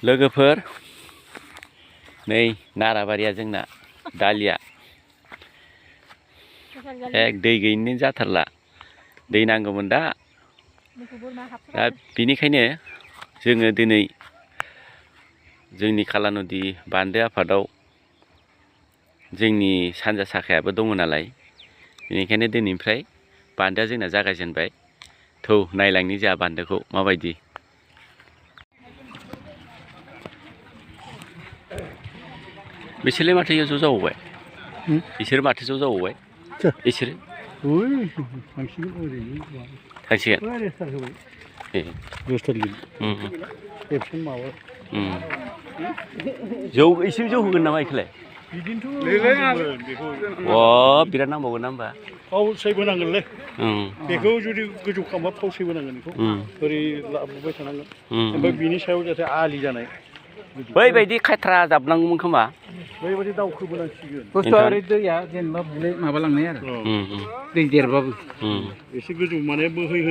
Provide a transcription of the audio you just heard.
लोगोफोर नै नाराबारिया जोंना दालिया एक दै गैयैनो जाथारला दै नांगौमोन दा बिनिखायनो जोङो दिनै जोंनि कालानदि बान्दो आफादाव जोंनि सानजा शाखायाबो दङ नालाय बेनिखायनो दिनैनिफ्राय बान्दोआ जोंना जागायजेनबाय थौ नायलांनि जोंहा बान्दोखौ माबायदि बिसोरलाय माथो ज' जाबावबाय बिसोर माथो ज' जाबावबाय बिसोरो जौ एसे जौ होगोन नामा बेखौलाय बिराद नांबावगोन ना होमबा फाव सैबोनांगोनलै बेखौ जुदि गोजौ खालामबा फाव सैबोनांगोन बेखौ ओरै लाबोबाय थानांगोन ओमफ्राय बिनि सायाव जाहाथे आलि जानाय बैबायदि खायथ्रा जाबनांगौमोन खोमा बैबायदि दावखोबोनांसिगोन बुस्थुआ ओरै दैया जेनेबा बुले माबालांनाय आरो दै देरबाबो एसे गोजौ माने बोहैहो